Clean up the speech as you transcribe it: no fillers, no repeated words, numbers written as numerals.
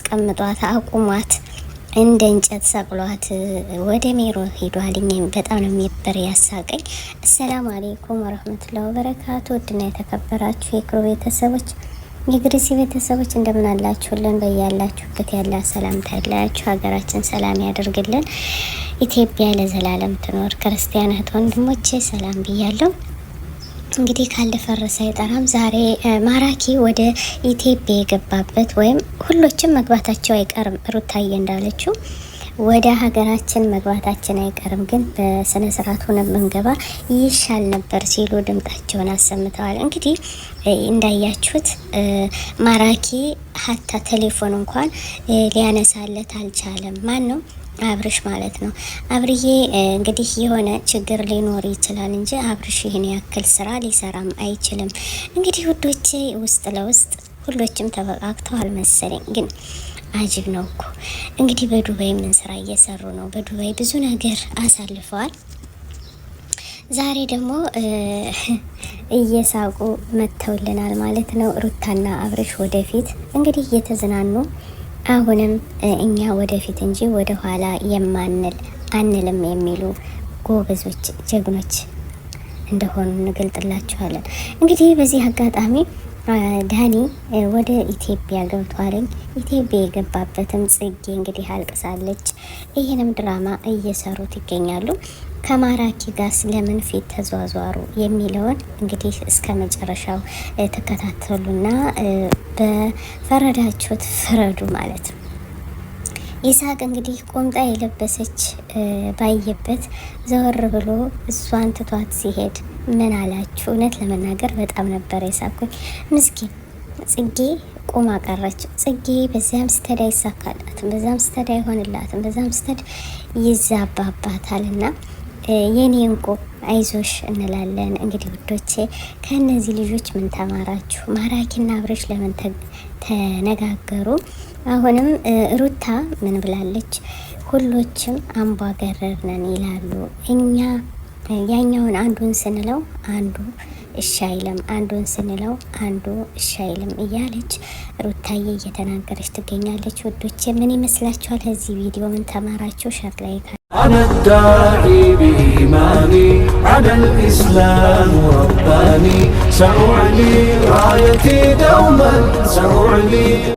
አስቀምጧት አቁሟት እንደ እንጨት ሰቅሏት ወደ ሜሮ ሄዷል። በጣም ነው የሚበር ያሳቀኝ። السلام عليكم ورحمة الله وبركاته። ውድና የተከበራችሁ የክሮ ቤተሰቦች የግሪሲ ቤተሰቦች እንደምን አላችሁልን? በያላችሁበት ያለ ሰላምታ ያላችሁ ሀገራችን ሰላም ያደርግልን። ኢትዮጵያ ለዘላለም ትኖር። ክርስቲያን እህት ወንድሞቼ ሰላም ብያለሁ። እንግዲህ ካልፈረሰ አይጠራም። ዛሬ ማራኪ ወደ ኢትዮጵያ የገባበት ወይም ሁሎችም መግባታቸው አይቀርም። ሩታዬ እንዳለችው ወደ ሀገራችን መግባታችን አይቀርም፣ ግን በስነ ስርዓት ሆነን ብንገባ ይሻል ነበር ሲሉ ድምጣቸውን አሰምተዋል። እንግዲህ እንዳያችሁት ማራኪ ሀታ ቴሌፎን እንኳን ሊያነሳለት አልቻለም። ማን ነው? አብርሽ ማለት ነው። አብርዬ እንግዲህ የሆነ ችግር ሊኖር ይችላል እንጂ አብርሽ ይህን ያክል ስራ ሊሰራም አይችልም። እንግዲህ ውዶቼ ውስጥ ለውስጥ ሁሎችም ተበቃቅተዋል መሰለኝ። ግን አጅብ ነው እኮ እንግዲህ በዱባይ ምን ስራ እየሰሩ ነው? በዱባይ ብዙ ነገር አሳልፈዋል። ዛሬ ደግሞ እየሳቁ መጥተውልናል ማለት ነው። ሩታና አብርሽ ወደፊት እንግዲህ እየተዝናኑ አሁንም እኛ ወደፊት እንጂ ወደ ኋላ የማንል አንልም የሚሉ ጎበዞች ጀግኖች እንደሆኑ እንገልጥላችኋለን። እንግዲህ በዚህ አጋጣሚ ዳኒ ወደ ኢትዮጵያ ገብቷለኝ። ኢትዮጵያ የገባበትም ጽጌ እንግዲህ አልቅሳለች። ይህንም ድራማ እየሰሩት ይገኛሉ። ከማራኪ ጋር ስለምን ፊት ተዟዟሩ የሚለውን እንግዲህ እስከ መጨረሻው ተከታተሉና በፈረዳችሁት ፍረዱ ማለት ነው። ይስሐቅ እንግዲህ ቁምጣ የለበሰች ባየበት ዘወር ብሎ እሷን ትቷት ሲሄድ ምን አላችሁ? እውነት ለመናገር በጣም ነበረ የሳኩኝ። ምስኪን ጽጌ ቁማ ቀረች። ጽጌ በዚያም ስተድ አይሳካላትም፣ በዛም ስተድ አይሆንላትም፣ በዛም ስተድ ይዛባባታል እና የኔ እንቁ አይዞሽ እንላለን። እንግዲህ ውዶቼ ከእነዚህ ልጆች ምን ተማራችሁ? ማራኪና አብረሽ ለምን ተነጋገሩ? አሁንም ሩታ ምን ብላለች? ሁሎችም አምባገረር ነን ይላሉ። እኛ ያኛውን አንዱን ስንለው አንዱ እሺ አይልም፣ አንዱን ስንለው አንዱ እሺ አይልም እያለች ሩታዬ እየተናገረች ትገኛለች። ውዶቼ ምን ይመስላችኋል? ከዚህ ቪዲዮ ምን ተማራችሁ? share like أنا الداعي بإيماني على الإسلام رباني سأعلي رايتي دوما سأعلي.